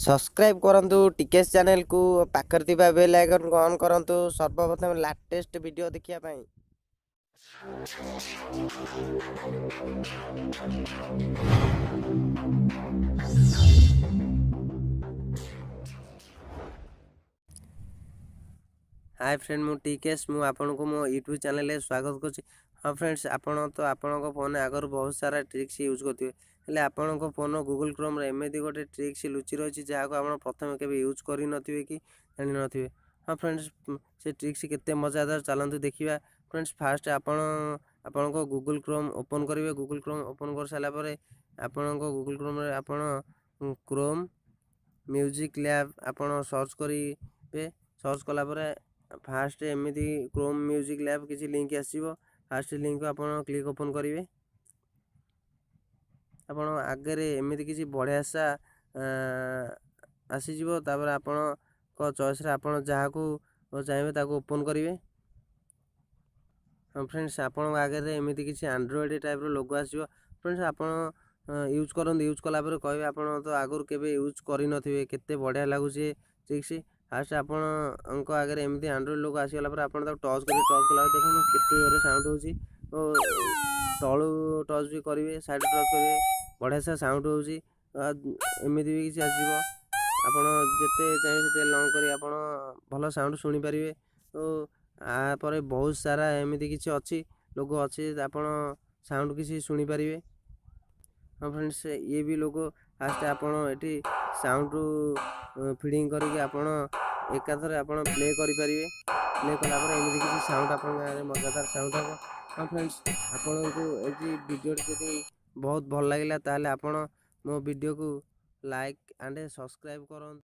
Subscribe କରନ୍ତୁ ଟିକେସ୍ ଚ୍ୟାନେଲକୁ, ପାଖରେ ଥିବା ବେଲ୍ ଆଇକନ୍କୁ ଅନ୍ କରନ୍ତୁ ସର୍ବପ୍ରଥମେ ଲାଟେଷ୍ଟ ଭିଡ଼ିଓ ଦେଖିବା ପାଇଁ। ହାଏ ଫ୍ରେଣ୍ଡ, ମୁଁ ଟିକେସ୍, ମୁଁ ଆପଣଙ୍କୁ ମୋ ୟୁଟ୍ୟୁବ୍ ଚ୍ୟାନେଲରେ ସ୍ୱାଗତ କରୁଛି। ହଁ ଫ୍ରେଣ୍ଡସ୍, ଆପଣ ତ ଆପଣଙ୍କ ଫୋନ୍ରେ ଆଗରୁ ବହୁତ ସାରା ଟ୍ରିକ୍ସ ୟୁଜ୍ କରୁଥିବେ, ହେଲେ ଆପଣଙ୍କ ଫୋନ୍ ଗୁଗଲ୍ କ୍ରୋମ୍ରେ ଏମିତି ଗୋଟେ ଟ୍ରିକ୍ସ ଲୁଚି ରହିଛି, ଯାହାକୁ ଆପଣ ପ୍ରଥମେ କେବେ ୟୁଜ୍ କରିନଥିବେ କି ଜାଣିନଥିବେ। ହଁ ଫ୍ରେଣ୍ଡସ୍, ସେ ଟ୍ରିକ୍ସ କେତେ ମଜାଦାର, ଚାଲନ୍ତୁ ଦେଖିବା। ଫ୍ରେଣ୍ଡସ୍, ଫାଷ୍ଟ ଆପଣ ଆପଣଙ୍କ ଗୁଗଲ୍ କ୍ରୋମ୍ ଓପନ୍ କରିବେ। ଗୁଗଲ୍ କ୍ରୋମ୍ ଓପନ୍ କରିସାରିଲା ପରେ ଆପଣଙ୍କ ଗୁଗଲ୍ କ୍ରୋମ୍ରେ ଆପଣ କ୍ରୋମ୍ ମ୍ୟୁଜିକ୍ ଲ୍ୟାବ୍ ଆପଣ ସର୍ଚ୍ଚ କରିବେ। ସର୍ଚ୍ଚ କଲା ପରେ ଫାଷ୍ଟ ଏମିତି କ୍ରୋମ୍ ମ୍ୟୁଜିକ୍ ଲ୍ୟାବ୍ କିଛି ଲିଙ୍କ୍ ଆସିବ। ଫାଷ୍ଟ ଲିଙ୍କ୍କୁ ଆପଣ କ୍ଲିକ୍ ଓପନ୍ କରିବେ। ଆପଣ ଆଗରେ ଏମିତି କିଛି ବଢ଼ିଆ ସା ଆସିଯିବ। ତାପରେ ଆପଣଙ୍କ ଚଏସ୍ରେ ଆପଣ ଯାହାକୁ ଚାହିଁବେ ତାକୁ ଓପନ୍ କରିବେ। ହଁ ଫ୍ରେଣ୍ଡସ୍, ଆପଣଙ୍କ ଆଗରେ ଏମିତି କିଛି ଆଣ୍ଡ୍ରଏଡ଼୍ ଟାଇପ୍ର ଲୋଗୋ ଆସିବ। ଫ୍ରେଣ୍ଡସ୍, ଆପଣ ୟୁଜ୍ କରନ୍ତୁ। ୟୁଜ୍ କଲା ପରେ କହିବେ, ଆପଣ ତ ଆଗରୁ କେବେ ୟୁଜ୍ କରିନଥିବେ, କେତେ ବଢ଼ିଆ ଲାଗୁଛି ଟ୍ରିକ୍ସ। ଫାଷ୍ଟ ଆପଣଙ୍କ ଆଗରେ ଏମିତି ଆଣ୍ଡ୍ରଏଡ଼୍ ଲୋଗୋ ଆସିଗଲା ପରେ ଆପଣ ତାକୁ ଟଚ୍ କରିବେ। ଟଚ୍ କଲା ପରେ ଦେଖନ୍ତୁ କେତେ ଜୋରରେ ସାଉଣ୍ଡ ହେଉଛି ଓ ତଳୁ ଟଚ୍ ବି କରିବେ, ସାଇଡ଼୍ ଟଚ୍ କରିବେ, ବଢ଼ିଆ ସା ସାଉଣ୍ଡ ହେଉଛି। ଏମିତି ବି କିଛି ଆସିବ, ଆପଣ ଯେତେ ଚାହିଁବେ ସେତେ ଲଙ୍ଗ୍ କରି ଆପଣ ଭଲ ସାଉଣ୍ଡ ଶୁଣିପାରିବେ। ଓ ୟାପରେ ବହୁତ ସାରା ଏମିତି କିଛି ଅଛି, ଲୋଗୋ ଅଛି, ଆପଣ ସାଉଣ୍ଡ କିଛି ଶୁଣିପାରିବେ। ହଁ ଫ୍ରେଣ୍ଡସ୍, ଇଏ ବି ଲୋଗୋ। ଫାଷ୍ଟ ଆପଣ ଏଠି ସାଉଣ୍ଡ ଫିଡ଼ିଂ କରିକି ଆପଣ ଏକାଥରେ ଆପଣ ପ୍ଲେ କରିପାରିବେ। ପ୍ଲେ କଲା ପରେ ଏମିତି କିଛି ସାଉଣ୍ଡ ଆପଣଙ୍କ ଗାଁରେ ମଜାଦାର ସାଉଣ୍ଡ ହେବ। ହଁ ଫ୍ରେଣ୍ଡସ୍, ଆପଣଙ୍କୁ ଏଠି ଭିଡ଼ିଓଟି ଯଦି ବହୁତ ଭଲ ଲାଗିଲା, ତାହେଲେ ଆପଣ ମୋ ଭିଡ଼ିଓକୁ ଲାଇକ୍ ଆଣ୍ଡ ସବସ୍କ୍ରାଇବ୍ କରନ୍ତୁ।